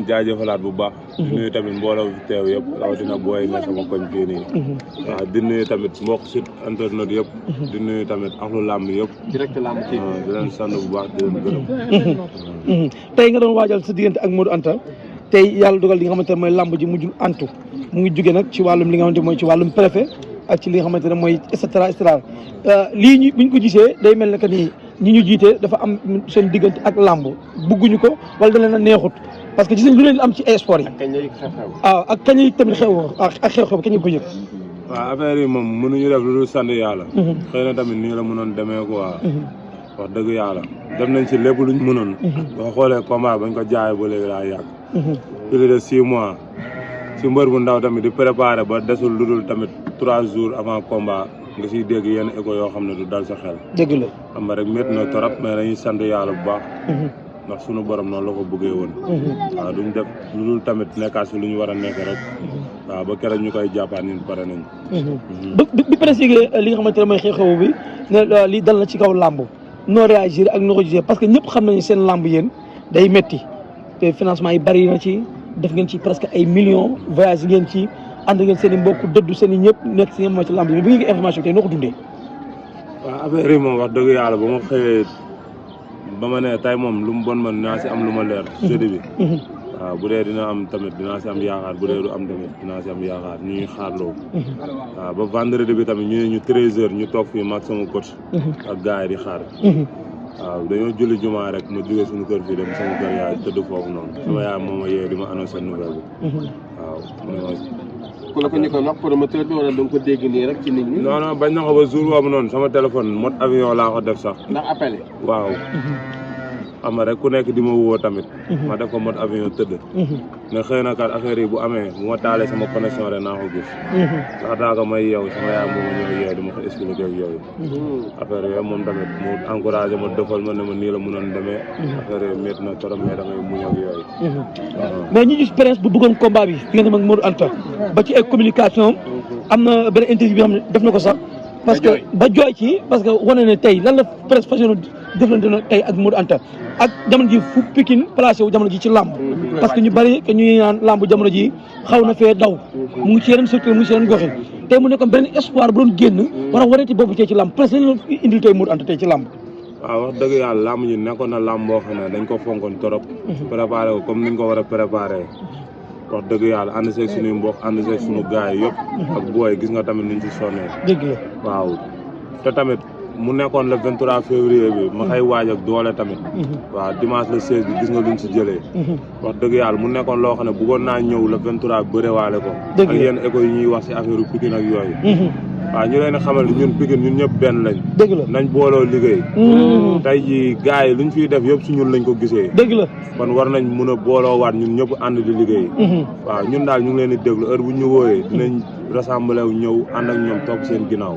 jaajëfalaat bu baax. di nuyu tamit mbooloo fi teew yëpp rawatina booy ne sama koñ fii nii. waaw di nuyu tamit mbokk site internet yëpp. di nuyu tamit axlu làmb yëpp. direct làmb ci di leen sant bu baax di leen gërëm. tey nga doon waajal sa diggante ak Modou Anta tey yàlla dogal li nga xamante ne mooy làmb ji mujjul antu mu ngi jóge nag ci wàllum li nga xamante ne mooy ci wàllum préfet ak ci li nga xamante ne mooy et cetera lii ñu buñ ko gisee day mel ne que ni ñi ñu jiite dafa am seen diggante ak làmb bugguñu ko wala da leen a neexut parce que gis nañ lu leen am ci sport yi. waaw ak kañ yi tamit xew ak xew-xew kañ ko yëg. waaw affaire yi moom mënuñu def lu dul sant yàlla. xëy na tamit nii la mënoon demee quoi. wax dëgg yàlla dem nañ ci lépp luñ mënoon. boo xoolee combat bañ ko jaayee ba léegi daa yàgg. plus de 6 mois ci mbër bu ndaw tamit di préparer ba desul lu dul tamit 3 jours avant combat nga siy dégg yenn écho yoo xam ne du dal sa xel. dëgg la xam nga rek métti na trop mais dañuy sant yàlla bu baax. ndax sunu borom noonu la ko bëggee woon. waaw duñ def lu dul tamit nekkaat si lu ñu war a nekk rek. waaw ba keroog ñu koy jàppaat ñun pare nañ. bi presque li nga xamante ne mooy xew-xew bi ne lii dal na ci kaw làmb noo réagir ak noo ko gisee parce que ñëpp xam nañu seen làmb yéen day métti te financement yi bari na ci def ngeen ci presque ay millions voyage ngeen ci ànd ngeen seen i mbokk dëddu seen i ñëpp nekk si ñoom mooy ci làmb yi mais bu ngeen information tey noo ko dundee. waaw affaire yi moom wax dëgg yàlla ba ma xëyee ba ma ne tey moom lu mu bon man dinaa si am lu ma leer. jeudi bi. waaw bu dee dina am tamit dinaa si am yaakaar bu dee du am tamit dinaa si am yaakaar ñu ngi xaarloo. waaw ba vendredi bi tamit ñu ne ñu 13h ñu toog fii mag sama coach. ak gars yi di xaar. waaw dañoo julli jumaa rek ma jógee suñu kër fii dem sama kër yaay tëdd foofu noonu. sama yaay moo ma yee di ma annoncé nouvelle bi. waaw ku la ko ñu ko wax promoteur bi wala da nga ko dégg nii rek ci nit ñi. non non bañ na ko ba jour boobu noonu sama téléphone mode avion laa ko def sax. ndax appelé. waaw. xam nga rek ku nekk di ma woo tamit. ma def ko mode avion tëdd. ne xëy na kat affaire yi bu amee bu ma taalee sama connexion rek naa ko gis. ndax daa ko may yeew sama yaay moom ñëw yeew di ma ko expliqué ak yooyu. affaire yooyu moom tamit mu encouragé ma defal ma ne ma nii la mënoon demee. affaire yooyu métti na trop mais da ngay muñ ak yooyu. mais ñu gis presse bu bëggoon combat bi fi nga dem ak Modou Anta ba ci ay communication am na benn interview bi xam ne def na ko sax. parce que ba jooy ci parce que wane ne tey lan la presse fashion deflante na tey ak Modou Anta ak jamono ji fu Pikine placé wu jamono ji ci làmb parce que ñu bari que ñuy naan làmb jamono ji xaw na fee daw mu ngi ci yeneen secteur mu ngi ci yeneen gox yi tey mu nekkoon benn espoir bu doon génn war a wareeti boobu tey ci làmb presse lañ indil tey Modou Anta tey ci làmb. waaw wax dëgg yàlla làmb ji nekkoon na làmb boo xam ne dañ ko fonkoon trop. préparé ko comme niñ ko war a préparé. wax dëgg yàlla ànd seeg suñuy mbokk ànd seeg suñu gaay yëpp. ak booy gis nga tamit niñ ci sonnee. dëgg la waaw te tamit mu nekkoon le 23 février bi ma xay waaj ak doole tamit. waaw dimanche le 16 bi gis nga luñ si jëlee. wax dëgg yàlla mu nekkoon loo xam ne bëggoon naa ñëw le 23 bërewaale ko. ak yenn écho yi ñuy wax si affaire Pikine ak yooyu. waaw ñu leen xamal ñun Pikine ñun ñëpp benn lañ. dëgg la nañ booloo liggéey. tey jii gars yi luñ fiy def yëpp si ñun lañ ko gisee. dëgg la kon war nañ mun a booloowaat ñun ñëpp ànd di liggéey. waaw ñun daal ñu ngi leen di déglu heure bu ñu wooyee dinañ rassemblé wu ñëw ànd ak ñoom topp seen ginnaaw.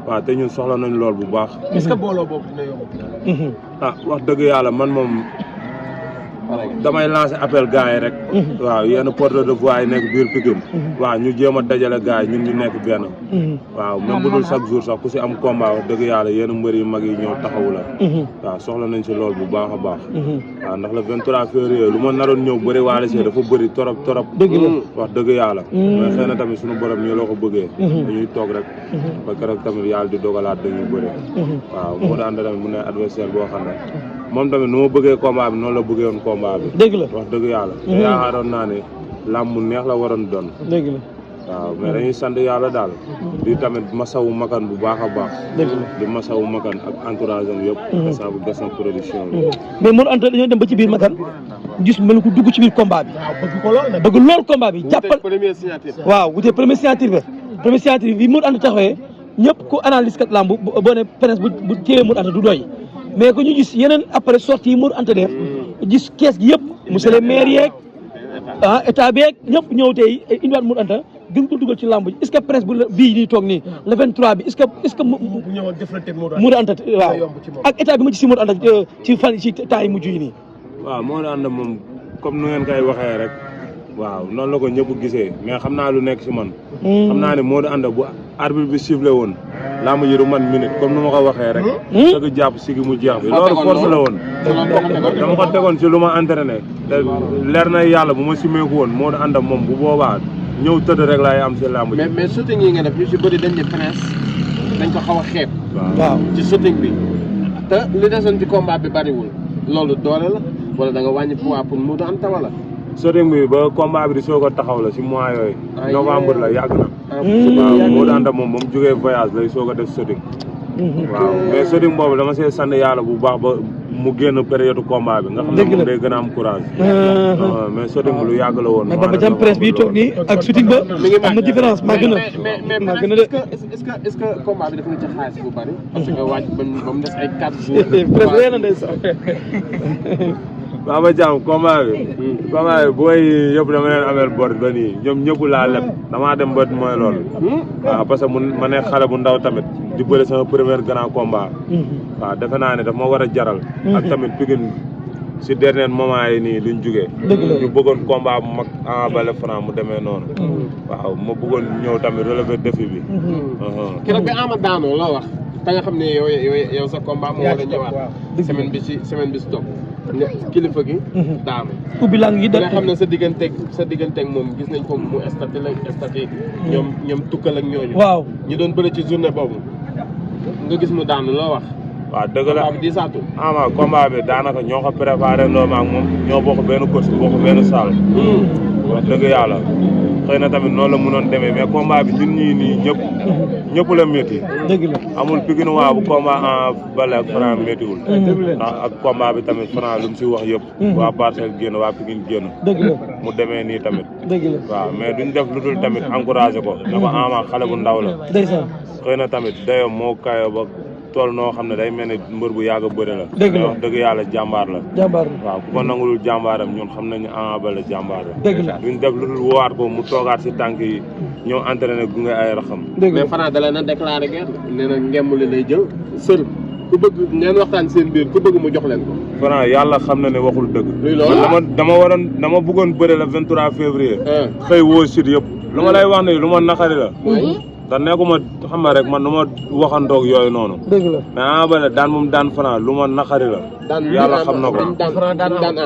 waaw te ñun soxla nañ lool bu baax. est-ce que booloo boobu dina yomb. wax dëgg yàlla man moom damay lancer appel gars yi rek. waaw yenn porte de voix yi nekk biir Pikine. waaw ñu jéem a dajale gars yi ñun ñu nekk benn. waaw même bu dul chaque jour sax ku si am combat wax dëgg yàlla yenn mbër yu mag yi ñëw taxawu la. waaw soxla nañ si lool bu baax a baax. waaw ndax le 23 février lu ma naroon ñëw bëri waale see dafa bëri torop. dëgg la wax dëgg yàlla. mais xëy na tamit suñu borom nii la ko bëggee. dañuy toog rek. ba keroog tamit yàlla di dogalaat dañuy bëri. waaw moo daan tamit mu ne adversaire boo xam ne. moom tamit nu ma bëggee combat bi noonu la bëggee woon combat bi. dëgg la wax dëgg yàlla. te yaakaaroon naa ne làmb mu neex la waroon doon. dëgg la waaw mais dañuy sant yàlla daal. di tamit masawu makan bu baax a baax. dëgg la di masawu makan ak entourage am yëpp. instant bu gas na production bi. mais Modou Anta dañoo dem ba ci biir makan gis mel ko dugg ci biir combat bi. bëgg lool combat bi jàppal. waaw wutee première signature ba. première signature bi Modou Anta taxawee ñëpp ku analyse kat làmb boo ne presse bu téewee Modou Anta du doy. mais que ñu gis yeneen après sortie yi Modou Anta def gis kees gi yëpp monsieur le maire yeeg état beeg ñëpp ñëw tey indiwaat Modou Anta gën ko dugal ci làmb ji est-ce que presse bu bii nii toog nii le 23 bi est-ce que Modou Anta waaw ak état bi ma ci si Modou Anta ci fan ci temps yi mujj yi nii. waaw Modou Anta moom comme nu ngeen koy waxee rek waaw noonu la ko ñëpp gisee mais xam naa lu nekk si man. xam naa ne Modou Anta bu arbitre bi sifflé woon làmb ji du man minute comme nu ma ko waxee rek. sëgg jàpp sigi mu jeex bi loolu force la woon. dama ko tegoon ci lu ma entraîné te leer na yàlla bu ma simeeku woon moo ànd ak moom bu boobaa ñëw tëdd rek laay am si làmb ji. mais shooting yi nga def ñu si bëri dañ ne Prince dañ ko xaw a xeeb. waaw ci shooting bi te li desoon ci combat bi bariwul loolu doole la wala da nga wàññi poids pour mu am tawa la. shooting bi ba combat bi di soog a taxaw la si mois yooyu. novembre la yàgg na. waaw moo ànd ak moom ba mu jógee voyage lay soog a def shooting. waaw mais shooting boobu dama see sant yàlla bu baax ba mu génn période combat bi nga xam ne moom day gën a am courage. mais shooting bi lu yàgg la woon. mais Bamba Diam Prince bi toog nii ak shooting ba am na différence maa gën a. mais est-ce que combat bi def na ci xaalis bu bari. parce que wàcc ba mu des ay 4 jours. Prince wéy na ndeysaan. Bamba Diam combat bi. combat bi booy yëpp dama leen ameel bor ba nii ñoom ñëpp laa leb damaa dem ba mooy loolu. waaw parce que ma nekk xale bu ndaw tamit di bëri sama premier grand combat. waaw defe naa ne daf ma war a jaral. ak tamit Pikine si dernier moment yi nii luñ jugee. ñu bëggoon combat bu mag Ama Baldé Franc mu demee noonu. waaw ma bëggoon ñëw tamit relever défi bi. keroog bi Ama daanoo la wax te nga xam ne yow sa combat moo war a ñëwaat. semaine bi si topp. kilifa gi. daanu. ubbi lang yi nga xam ne sa digganteeg moom gis nañ ko mu statut ñoom tukkal ak ñooñu. waaw ñu doon bëri ci journée boobu nga gis mu daanu loo wax. waaw dëgg la combat bi di saatu. ama combat bi daanaka ñoo ko préparé ndoom ak moom ñoo bokk benn course bokk benn salle. wax dëgg yàlla xëy na tamit noonu la mënoon demee mais combat bi ñun ñii nii ñëpp la métti. dëgg la amul Pikine waa bu combat Ama Baldé ak Franc méttiwul. ndax ak combat bi tamit Franc lu mu si wax yëpp. waa Parcelles génn waa Pikine génn. dëgg la mu demee nii tamit. dëgg la waaw mais duñ def lu dul tamit encouragé ko. ne ko Ama xale bu ndaw la. ndeysaan xëy na tamit dayoo moo kayo ba tool noo xam ne day mel ni mbër bu yàgg a bëri la. dëgg la wax dëgg yàlla jàmbaar la. jàmbaar la waaw ku ko nangulul jàmbaaram ñun xam nañu Ama Baldé jàmbaar la. dëgg la duñ def lu dul woowaat ko mu toogaat si tànk yi ñëw entraîné gunge ay raxam. dëgg la mais Franc da leen a déclaré guerre nee na ngemb li lay jël sër ku bëgg ngeen waxtaan seen biir ku bëgg mu jox leen ko. Franc yàlla xam na ne waxul dëgg. luy loolu dama bëggoon bëre le 23 février. xëy woo sit yëpp. lu ma lay wax nii lu ma naqari la. ndax nekkuma xam nga rek man lu ma waxandoog yooyu noonu. dëgg la mais Ama Baldé daan moom daan Franc lu ma naqari la. yàlla xam na ko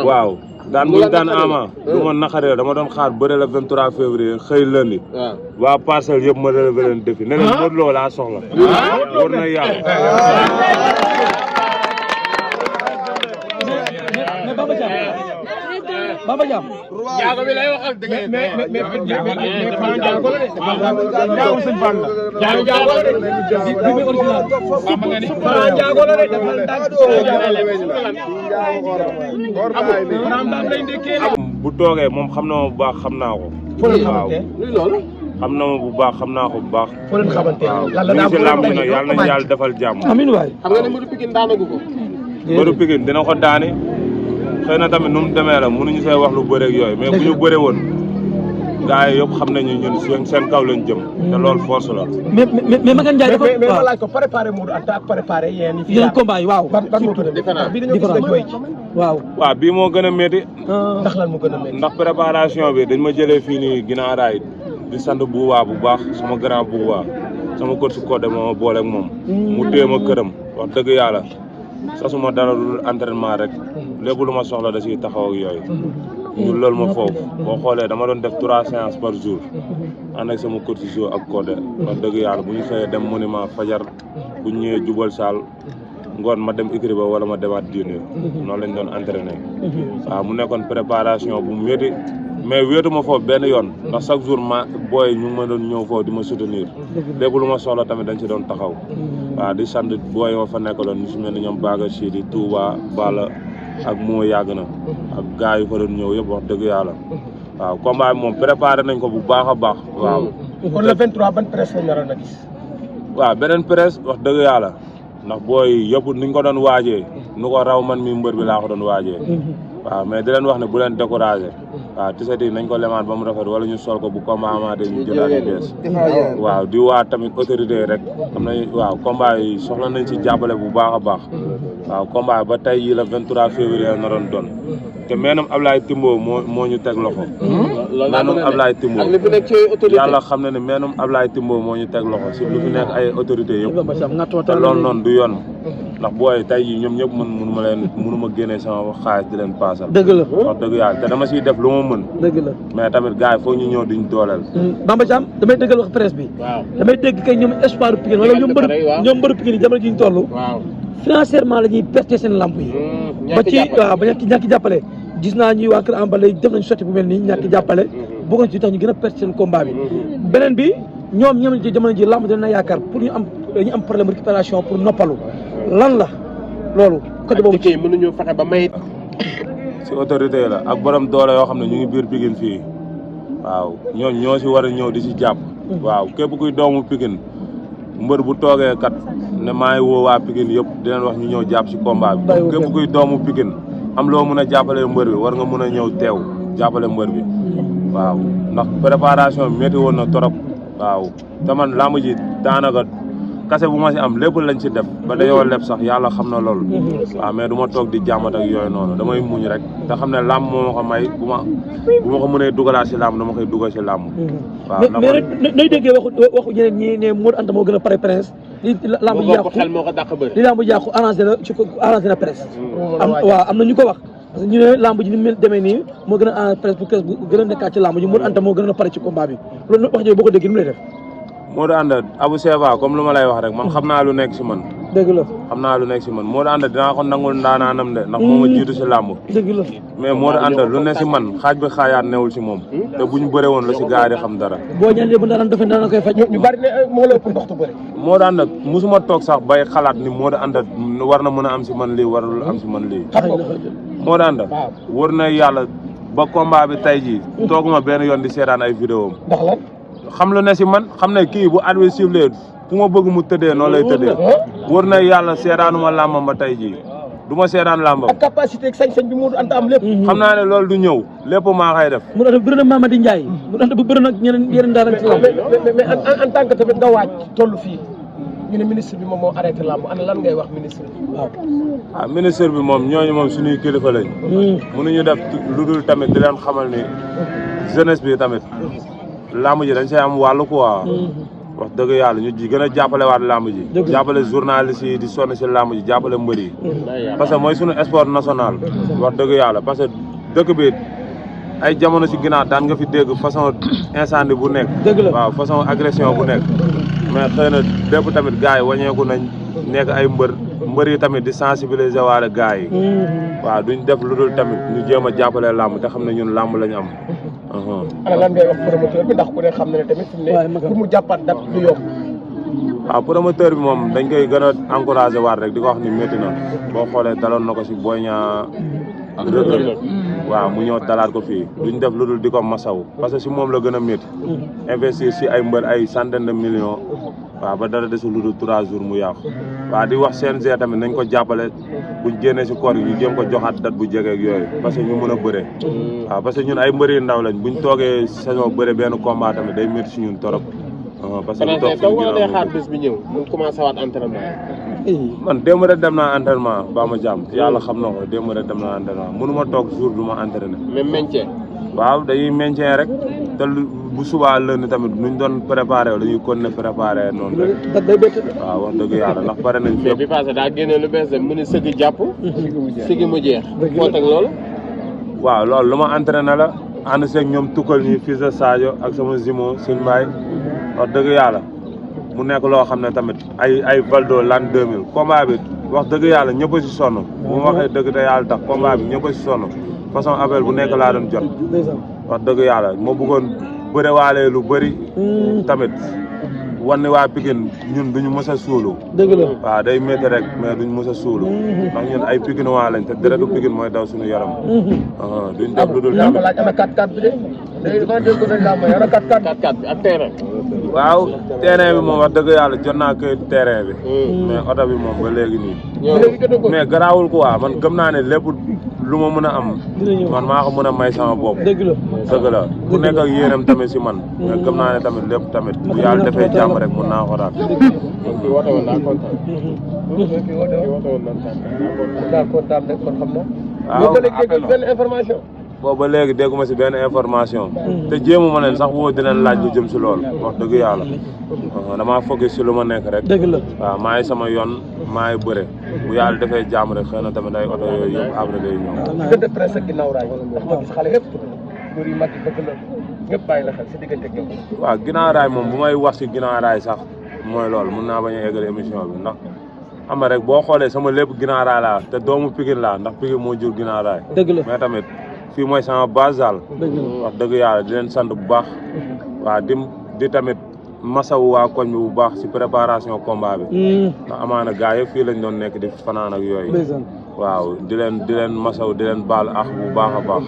waaw. daan mu daan Ama lu ma naqari la dama doon xaar bëre le 23 février xëy lundi. waa Parcelles yëpp ma relevé leen défi ne leen Modou Lo laa soxla. wóor na yàlla. mais Bamba Diam jaago bi lay waxal dëgg mais Franc jaago la de jaago sëñ Fall la jaago la de bi original Bamba nga ni Franc jaago la de bu toogee moom xam na ma bu baax xam naa ko. waaw luy loolu xam na ma bu baax xam naa ko bu baax. foo leen xamante yàlla daa si làmb nag yàlla nañu yàlla defal jàmm. amiin waay xam nga ne Modou Pikine daanagu ko Modou Pikine dina ko daani xëy na tamit nu mu demee la mënuñu see wax lu bëre ak yooyu mais bu ñu bëre woon gars yi yëpp xam nañu ñun seen kaw lañ jëm te loolu force la. mais Maguette Ndiaye dafa mais ma laaj ko préparé Modou Anta ak préparé yéen yeneen combat yi waaw. ban moo gën a différent bi dañoo gis nga jooy ci waaw. waaw bii moo gën a métti. ndax lan moo gën a métti ndax préparation bi dañ ma jëlee fii nii ginnaaw raay di sant buubaa bu baax sama grand buubaa sama coach Codé ma boole ak moom. mu téye ma këram wax dëgg yàlla sasuma dara lu entraînement rek lépp lu ma soxla da ciy taxaw ak yooyu. ñu loolu ma foofu boo xoolee dama doon def 3 séances par jour ànd ak sama coach ak Codé wax dëgg yàlla bu ñu xëyee dem monument fajar bu ñu ñëwee jubal saal ngoon ma dem écrit ba wala ma demaat diine noonu lañ doon entraîné. waaw mu nekkoon préparation bu métti mais wéetu ma foofu benn yoon ndax chaque jour ma booy ñu ngi ma doon ñëw foofu di ma soutenir lépp lu ma soxla tamit dañ si doon taxaw. waaw di sant booy ma fa nekkaloon ñu si mel ni ñoom Baga Sidi Touba Bala ak moo yàgg na ak gars yi fa doon ñëw yëpp wax dëgg yàlla. waaw combat bi moom préparé nañ ko bu baax a baax. waaw kon le 23 ban presse lañ naroon a gis. waaw beneen presse wax dëgg yàlla ndax booy yëpp niñ ko doon waajee nu ko raw man mi mbër bi laa ko doon waajee. waaw mais di leen wax ne bu leen découragé. waaw tiset yi nañ ko lemaat ba mu rafet wala ñu sol ko bu combat amaatee ñu jëlaat yu bees. waaw di waa tamit autorité yi rek xam nañ waaw combat yi soxla nañ ci jàppale bu baax a baax. waaw combat ba tey yii la 23 février na doon doon te meenam Ablaye Timbo moo ñu teg loxo. meenam Ablaye Timbo ak li fi nekk ci autorité yàlla xam na ne meenam Ablaye Timbo moo ñu teg loxo si lu fi nekk ay autorité yëpp te loolu noonu du yoon ndax booy tey jii ñoom ñëpp mënu ma génnee sama xaalis di leen paasal. dëgg la wax dëgg yàlla te dama siy def lu ma mën. dëgg la mais tamit gars yi foog ñu ñëw duñ dooleel. Bamba Thiam damay dëggal wax presse bi. damay dégg kay ñoom espoir Pikine wala ñoom mbëru Pikine yi jamono ji ñu toll. financièrement la ñuy perte seen lamp yi. ba ci waaw ba ñàkk jàppale. gis naa ñuy waa Kër Amba lay def nañu sotti bu mel nii ñàkk jàppale. bokk ci tax ñu gën a perte seen combat bi. beneen bi ñoom ci jamono ji lamb dina yaakaar pour ñu am problème récupération pour noppalu lan la loolu. côté boobu ci mënuñu fexe ba may. si autorité yi la ak borom doole yoo xam ne ñu ngi biir Pikine fii waaw ñoo si war a ñëw di si jàpp. waaw képp kuy doomu Pikine mbër bu toogee kat ne maa ngi woo waa Pikine yëpp di leen wax ñu ñëw jàpp si combat bi. képp kuy doomu Pikine am loo mën a jàppale mbër bi war nga mën a ñëw teew jàppale mbër bi waaw ndax préparation bi métti woon na trop waaw te man làmb ji daanaka kase bu ma si am lépp lañ si def ba dañoo leb sax yàlla xam na loolu waaw mais du ma toog di jàmbat ak yooyu noonu damay muñ rek te xam ne làmb moo ma ko may bu ma ko mënee dugalaat si làmb dama koy dugal si làmb waaw mais rek nay déggee waxu ñeneen ñi ne Modou Anta moo gën a pare presse li làmb ji yàqu xel moo ko dàq bëri li làmb ji yàqu arrangé na presse waaw am na ñu ko wax parce que ñu ne làmb ji ni mu demee nii moo gën a arrangé presse bu gën a nekkaat ci làmb ji Modou Anta moo gën a pare ci combat bi loolu wax jooju boo ko déggee nu mu lay def Modou Anta Abou Seva comme lu ma lay wax rek man xam naa lu nekk si man dëgg la xam naa lu nekk si man Modou Anta dinaa ko nangul ndaanaanam de ndax moo ma jiitu si làmb dëgg la mais Modou Anta lu ne si man xaaj bi xaayaat newul si moom te buñ bëre woon la si gars yi xam dara boo ñaan bu ndaanaan dafa ndaanaan koy faj ñu bari ne moo la ëpp ndox tu bëri Modou Anta musuma toog sax bay xalaat ni Modou Anta war na mën a am si man lii warul am si man lii Modou Anta wër na yàlla ba combat bi tey jii tooguma benn yoon di seetaan ay vidéo am ndax lan xam lu ne si man xam ne kii bu arbitre sifflé fu ma bëgg mu tëddee noonu lay tëddee wër na yàlla seetaanuma làmbam ba tey jii du ma seetaan làmbam ak capacité ak sañ-sañ bi Modou Anta am lépp xam naa ne loolu du ñëw lépp maa koy def Modou Anta bëri na Mamadi Ndiaye Modou Anta bu bëri nag yeneen daara ci làmb mais en tant que tamit nga waaj toll fii ñu ne ministre bi moom moo arrêté làmb ana lan ngay wax ministre bi waaw ministre bi moom ñooñu moom suñuy kilifa lañ mënuñu def lu dul tamit di leen xamal ni jeunesse bi tamit làmb ji dañ see am wàllu quoi wax dëgg yàlla ñu gën a jàppale waat làmb ji jàppale journaliste yi di sonn si làmb ji jàppale mbër yi parce que mooy suñu sport national wax dëgg yàlla parce que dëkk bi ay jamono si ginnaaw daan nga fi dégg façon incendie bu nekk waaw façon agression bu nekk mais xëy na bépp tamit gars yi wañeeku nañ nekk ay mbër yi tamit di sensibiliser waale gars yi waaw duñ def lu dul tamit ñu jéem a jàppale làmb te xam ne ñun làmb lañu am ana lan ngay wax promoteur bi ndax ku ne xam na ne tamit fi mu ne pour mu jàppaat dat du yomb waaw promoteur bi moom dañ koy gën a encouragé waat rek di ko wax ni métti na boo xoolee daloon na ko si Boy Niang waaw mu ñëw dalaat ko fii duñ def lu dul di ko masaw parce que si moom la gën a métti investir si ay mbër ay centaine de millions waaw ba dara desul lu dul 3 jours mu yàqu waaw di wax CNG tamit nañ ko jàppale buñ génnee si koor yi ñu jéem ko joxaat date bu jege ak yooyu parce que ñu mën a bëree waaw parce que ñun ay mbëri ndaw lañ buñ toogee saison bëre benn combat tamit day métti si ñun torop parce que toog suñu ginnaaw xaar bés bi ñëw mu commencé waat entraînement man démb rek dem naa entraînement ba ma jàmm yàlla xam na ko démb rek dem naa entraînement mënu ma toog jour du ma entraîné même maintien waaw dañuy maintien rek te bu subaa lënd tamit nuñ doon préparé dañuy continuer préparé noonu rek waaw wax dëgg yàlla ndax pare nañ fépp bi passé daa génne lu bees de mu ni sëgg jàpp sëgg mu jeex foo teg loolu waaw loolu lu ma entraîné la ànd seeg ñoom tukkal ñi fils de Sadio ak sama zimo suñ mbaay wax dëgg yàlla mu nekk loo xam ne tamit ay Valdo l'an 2000 combat bi wax dëgg yàlla ñëpp a si sonn bu ma waxee dëgg te yàlla tax combat bi ñëpp a si sonn façon appel bu nekk laa doon jot wax dëgg yàlla ma bëggoon bëre waalee lu bëri tamit wan ni waa Pikine ñun duñu mës a suulu dëgg la waaw day métti rek mais duñ mës a suulu ndax ñun ay Pikine waa lañ te deretu Pikine mooy daw suñu yaram duñ def lu dul tamit laaj ana 4-4 bi de dañ dégg dañ la may ana 4-4 bi ak terrain waaw terrain bi moom wax dëgg yàlla jot naa këyit terrain bi mais oto bi moom ba léegi nii mais garaawul quoi man gëm naa ne lépp lu ma mën a am man maa ko mën a may sama bopp dëgg la dëgg la ku nekk ak yéenam tamit si man mais gëm naa ne tamit lépp tamit bu yàlla defee jàmm rek mën naa ko daal kii woote woon naa kontaan kii woote woon naa kontaan rek kon xam na waaw benn information boobu ba léegi dégguma si benn information te jéemu ma leen sax woo dinañ laaj lu jëm si loolu wax dëgg yàlla damaa focus si lu ma nekk rek dëgg la waaw maa ngi sama yoon maa ngi bëre bu yàlla defee jàmm rek xëy na tamit ay oto yooyu yëpp après day ñëw. diggante de presse ak ginnaaw raay ndax ma gis xale yëpp mbir yu mag yi bëgg la ñëpp bàyyi la xel si diggante ak yow. waaw ginnaaw raay moom bu may wax si ginnaaw raay sax mooy loolu mun naa bañ a eggal émission bi ndax xam nga rek boo xoolee sama lépp ginnaaw raay laa te doomu Pikine laa ndax Pikine moo jur ginnaaw raay. dëgg la mais tamit fii mooy sama base daal. wax dëgg yàlla di leen sant bu baax. waaw di tamit masawu waa koñ bi bu baax si préparation combat bi. ndax amaana gars yëpp fii lañ doon nekk di fanaan ak yooyu. waaw di leen masawu di leen baal ax bu baax a baax.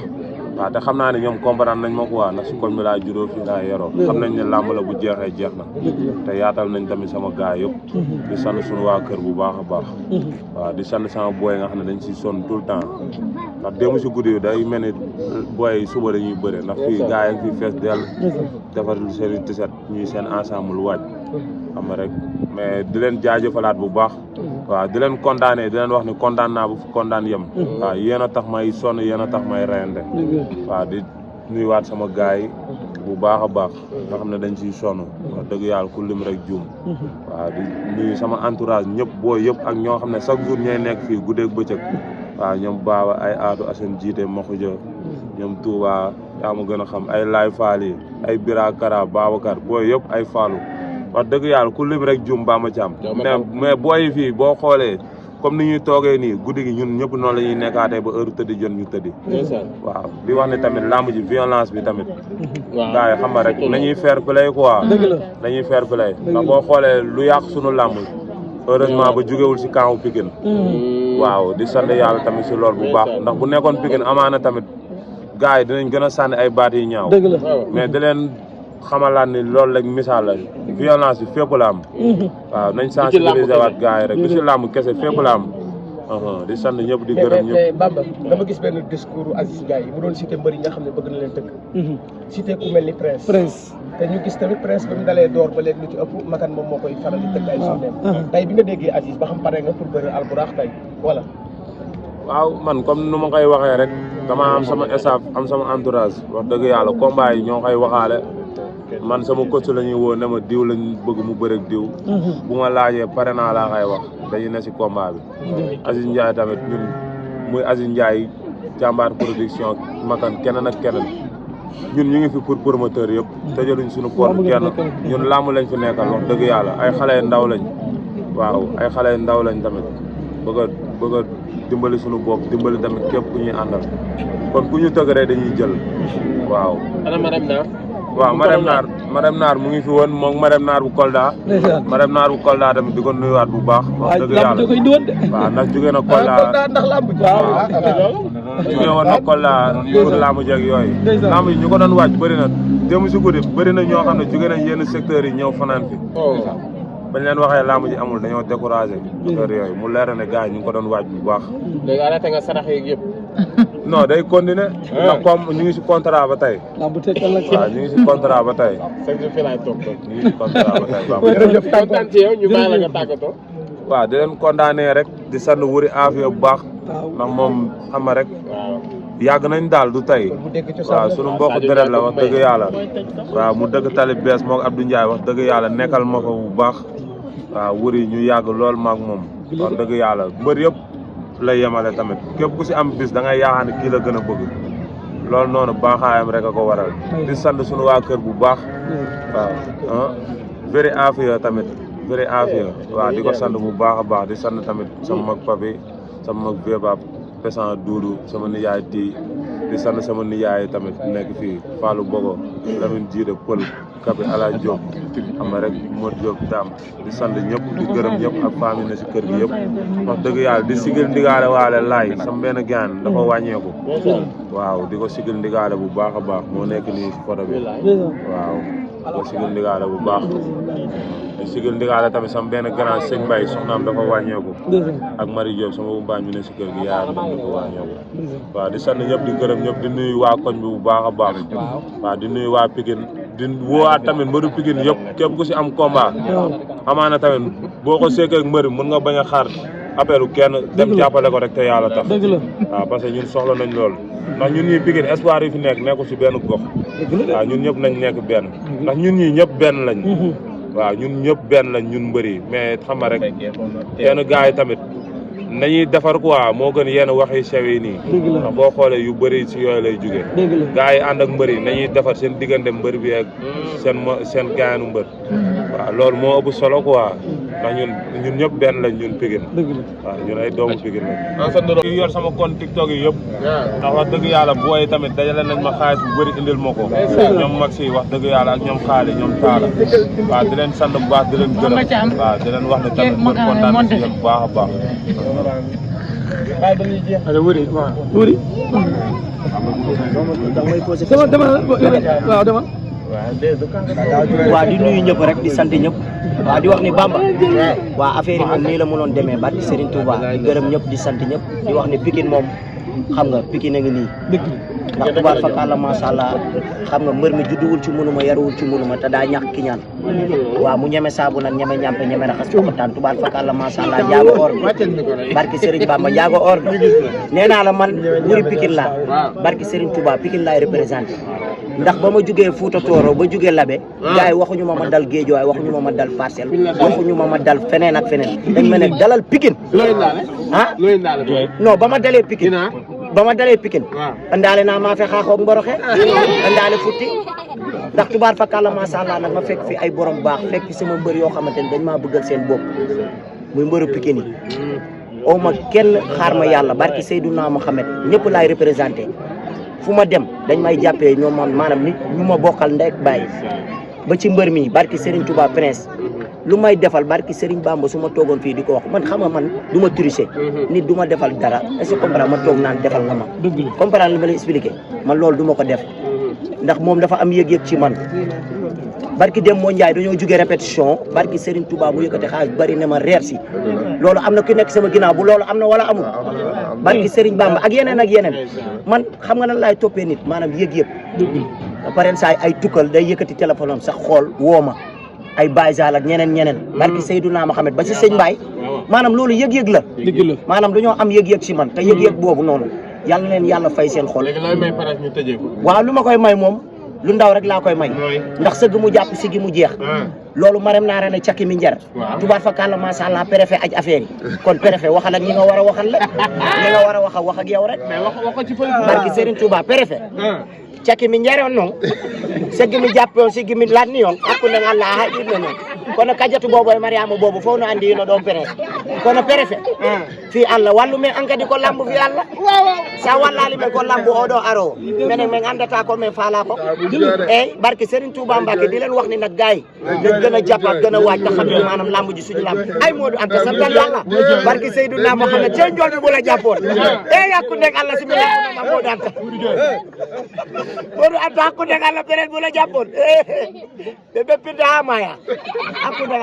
waaw te xam naa ne ñoom comprendre nañ ma ko waa ndax si koñ bi laa juróo fii laa yoroo xam nañ ne làmb la bu jeexee jeex na te yaatal nañ tamit sama gaay yëpp di sant suñu waa kër bu baax a baax waaw di sant sama booy nga xam ne dañ si sonn tout le temps ndax démb si guddi day mel ni booy suba dañuy bëre ndax fii gaay yi fii fees dell defar seen i tiset ñuy seen ensemble waaj xam nga rek mais di leen jaajëfalaat bu baax waaw di leen kontaanee di leen wax ni kontaan naa bu fi kontaan yem waaw yéen a tax may sonn yéen a tax may reyande waaw di nuyuwaat sama gaay yi bu baax a baax nga xam ne dañ siy sonn wax dëgg yàlla ku lim rek juum waaw di nuyu sama entourage ñëpp boo yëpp ak ñoo xam ne chaque jour ñooy nekk fii guddeeg bëccëg waaw ñoom baaba ay aatu Assane jiite Maxuja ñoom Touba yaa ma gën a xam ay Laay Faal yi ay Bira Kara Babacar boo yëpp ay Faalu wax dëgg yàlla ku lim rek juum baa ma ci am mais booy fii boo xoolee comme ni ñuy toogee nii guddi gi ñun ñëpp noonu la ñuy nekkaatee ba heure tëddi jot ñu tëddi waaw di wax ne tamit làmb ji violence bi tamit gars yi xam nga rek nañuy fair play quoi nañuy fair play ndax boo xoolee lu yàq sunu làmb heureusement ba jógewul si camp Pikine waaw di sant yàlla tamit si loolu bu baax ndax bu nekkoon Pikine amaana tamit gars yi dinañ gën a sànni ay baat yi ñaaw mais di leen xamalaat ni loolu rek misaal la violence bi fépp la am waaw nañ sensibiliser waat gars yi rek du si làmb kese fépp la am di sant ñëpp di gërëm ñëpp mais Bamba dama gis benn discours Aziz Ndiaye mu doon cité mbër yi nga xam ne bëgg na leen tëgg cité ku mel ni Prince te ñu gis tamit Prince ba mu dalee door ba léegi lu ci ëpp makan moom moo koy faral di tëgg ay journée tey bi nga déggee Aziz ba xam pare nga pour bëri alburax tey wala waaw man comme nu ma koy waxee rek dama am sama staff am sama entourage wax dëgg yàlla combat yi ñoo koy waxaale man sama coach la ñuy woo ne ma diw lañ bëgg mu bëreeg diw bu ma laajee pare naa laa koy wax dañu ne si combat bi Aziz Ndiaye tamit ñun muy Aziz Ndiaye jàmbaar production makan keneen ak keneen ñun ñu ngi fi pour promoteur yëpp tëjaluñ suñu porte kenn ñun làmb lañ fi nekkal wax dëgg yàlla ay xale ndaw lañ waaw ay xale ndaw lañ tamit bëgg a dimbali suñu bopp dimbali tamit képp ku ñuy àndal kon ku ñu tëgg rek dañuy jël waaw waaw Marème Naar mu ngi fi woon moom Marème Naar bu Kolda Marème Naar bu Kolda tamit di ko nuyuwaat bu baax wax dëgg yàlla waaw ndax jóge na Kolda ndax lamb jóge woon na Kolda pour lamb jeeg yooyu lamb yi ñu ko doon waaj bëri na démb si guddi bëri na ñoo xam ne jóge nañ yenn secteurs yi ñëw fanaan fi bañ leen waxee lamb ji amul dañoo découragé secteur yooyu mu leer ne gars yi ñu ngi ko doon waaj bu baax léegi arrêté nga sarax yeeg yëpp non day continuer ndax comme ñu ngi si contrat ba tey waaw ñu ngi si contrat ba tey fi laay toog ñu ngi si contrat ba tey jërëjëf kontaan ci yow ñu bàyyi la nga tàggatoo waaw di leen kontaanee rek di sant Wuri Afia bu baax ndax moom xam nga rek yàgg nañ daal du tey waaw sunu mbokk deret la wax dëgg yàlla waaw mu dëgg tali bees moo Abdou Ndiaye wax dëgg yàlla nekkal ma ko bu baax waaw Wuri ñu yàgg lool maag moom wax dëgg yàlla mbër yëpp lay yemale tamit képp ku si am bis da ngay yaakaar ne kii la gën a bëgg loolu noonu baaxaayam rek a ko waral di sant sunu waa kër bu baax waaw Wuri Afia tamit Wuri Afia waaw di ko sant bu baax a baax di sant tamit sama mag papi sama mag bébaab pesan duudu sama nijaay tii di sant sama nijaay tamit nekk fii Fallou Bogo Lamine Jiide Pël Kabi Ala Diop xam nga rek Modou Diop Dam di sant ñëpp di gërëm ñëpp ak famille na si kër gi yëpp wax dëgg yàlla di sigil ndigaale waale laay sama benn gaan dafa wàññeeku waaw di ko sigil ndigaale bu baax a baax moo nekk nii si photo bi waaw di ko sigil ndigaale bu baax di sigil ndigaale tamit sama benn grand sëñ Mbaye soxnaam dafa wàññeeku ak Marie Diop sama umbaañ mi ne si kër gi yaayam dafa wàññeeku waaw di sant ñëpp di gërëm ñëpp di nuyu waa koñ bi bu baax a baax waaw di nuyu waa Pikine di woowaat tamit mbëru Pikine yëpp képp ku si am combat amaana tamit boo ko seekee ak mbëri mën nga bañ a xaar appelu kenn dem jàppale ko rek te yàlla tax waaw parce que ñun soxla nañ loolu ndax ñun ñii Pikine espoir yi fi nekk nekkul si benn gox waaw ñun ñëpp nañ nekk benn ndax ñun ñii ñëpp benn lañ waaw ñun ñëpp benn lañ ñun mbëri mais xam nga rek yenn gars yi tamit nañuy defar quoi moo gën yenn wax yu sew yi nii. ndax boo xoolee yu bëri si yooyu lay jugee. gars yi ànd ak mbër yi nañuy defar seen diggante mbër bi ak seen gaanu mbër. waaw loolu moo ëpp solo quoi ndax ñun ñëpp benn lañ ñun Pikine. waaw ñun ay doomu Pikine lañ. yu yor sama compte TikTok yi yëpp. ndax wax dëgg yàlla booy tamit dajale nañ ma xaalis bu bëri indil ma ko. ñoom mag si wax dëgg yàlla ak ñoom xaali ñoom taala. waaw di leen sant bu baax di leen gërëm. waaw di leen wax ne tamit mbër kontaan na si yéen bu baax a baax. dama waaw di nuyu ñëpp rek di sant ñëpp waaw di wax ni Bamba waaw affaire yi moom nii la mënoon demee barki Serigne Touba di gërëm ñëpp di sant ñëpp di wax ni Pikine moom xam nga Pikine a ngi nii ndax tubaar fakkaat la macha allah xam nga mbër mi judduwul ci mënuma yaruwul ci mënuma te daa ñàkk ki ñaan waaw mu ñeme saabu nag ñeme ñampe ñeme raxas pokotaan tubaar fakkaat la macha allah njaago or barki Serigne Bamba njaago or nee naa la man wuri Pikine laa barki Serigne Touba Pikine laay représenté ndax ba ma jugee Fouta Tooro ba jugee Labe gars yi waxuñu ma dal Guédiawaye waxuñu ma dal Parcelles waxuñu ma dal feneen ak feneen dañ ma ne dalal Pikine ah non ba ma dalee Pikine andaale naa maa fe xaaxoog mboroxe andaale futti ndax tubaar fakàlla macha allah nag ma fekk fi ay borom baax fekk fi sama mbër yoo xamante ne dañ maa bëggal seen bopp muy mbëru Pikine yi oo ma kenn xaar ma yàlla barki Seydouna Mohamed ñëpp laay représenté fu ma dem dañ may jàppee ñoom maanaam nit ñu ma bokkal ndey ak bàyyi ba ci mbër mi barki Serigne Touba Prince lu may defal barki Serigne Bamba su ma toogoon fii di ko wax man xam nga man du ma tricher nit du ma defal dara est-ce que comprendre ma toog naan defal nga ma comprendre li ma lay expliqué man loolu du ma ko def ndax moom dafa am yëg-yëg ci man barki dem moo Njaay dañoo jógee répétition barki Serigne Touba mu yëkkati xaalis bari ne ma reer si loolu am na ku nekk sama ginnaaw bu loolu am na wala amul barki Serigne Bamba ak yeneen man xam nga nan laay toppee nit maanaam yëg-yëg paren saay ay tukkal day yëkkati téléphone am sax xool woo ma ay Baye Sall ak ñeneen barki Seydouna Mohamed ba si sëñ Mbaye maanaam loolu yëg-yëg la maanaam dañoo am yëg-yëg si man te yëg-yëg boobu noonu yàlla na leen yàlla fay seen xol waaw lu ma koy may moom lu ndaw rek laa koy may ndax sëgg mu jàpp si gi mu jeex loolu marem naa rene cakki mi njar tubaar fa kàlla macha allah préfet aj affaire yi kon préfet waxal ak ñi nga war a waxal la ñi nga war a wax ak yow rek barki Serigne Touba préfet cakki mi njaroon noon sëgg mi jàppoon si gi mi lanni on hakkunde Allah haɗirno noon kono kadiatu bobo e Mariama bobo fof no andi no ɗon préfet kono préfet fi Allah wallu men an kadi ko lambu fi Allah sa wallali men ko lambu oɗo aro menen min andata ko min faala ko eyyi barke Serigne Touba Mbacké di leen wax ni nag gaay dañ gën a jàppaat gën a waaj te xam ne maanaam lambu ji suñu lamb ay Modou Anta santal Yàlla barke Seydouna Mohamed seen jol bi bu la jàppoon e hakkunde Allah simi lambu Modou Anta Modou Anta hakkunde Allah peren bu la jàppoon ɓe ɓeppinde ha maya hakkunde